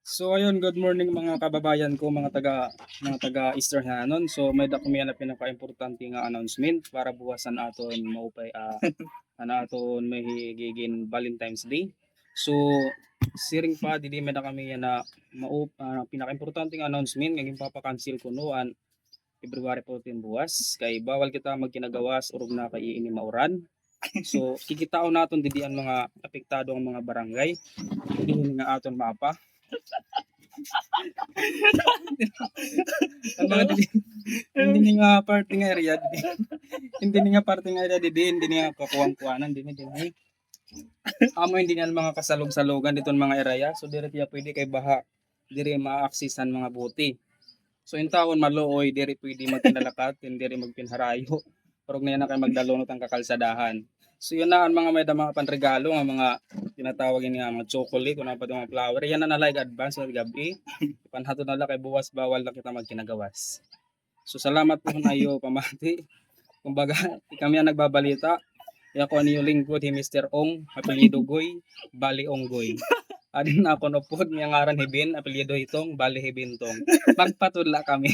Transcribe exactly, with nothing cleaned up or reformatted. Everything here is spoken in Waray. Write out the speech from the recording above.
So ayun, good morning mga kababayan ko, mga taga, mga taga Eastern Hanon. So may-ada kami yana pinakaimportante nga announcement para buwas an aton maupay, ah, an aton mahigigin Valentine's Day. So siring pa, didi may-ada kami yana maup-, ah, pinakaimportante nga announcement nga ginpapa-cancel kuno an February fourteen buwas, kay bawal kita magkinagawas, urog na kay ini mauran. So kikitaon naton didi an mga apektado nga mga barangay. Didi nga aton mapa. An mga didi, didi nga parte nga area didi. Didi nga parte nga area didi, didi nga kakuan-kuanan didi, didi. Amo didi an mga kasalog-salogan didto an mga area. So diri tiya pwede kay baha, diri ma-access an mga bote. So in taon maluoy, diri pwede magkinalakat, diri magpinharayo. Urog na yana kay magdalunot an kakalsadahan. So yana an mga may-ada mga panregalo nga mga tinatawag ini nga mga chocolate, kuno pa mga flower. Yana na la ig-advance nga gab-i. Ipanhatod na la kay buwas bawal na kita magkinagawas. So salamat po ha iyo pamati. Kumbaga, kami an nagbabalita. Ako an iyo lingkod, hi Mister Ong, apelyido Goy, bali Onggoy. Adi an akon upod nga ngaran hi Ben, apelyido Hitong, bali hi Bentong. Magpatudla kami.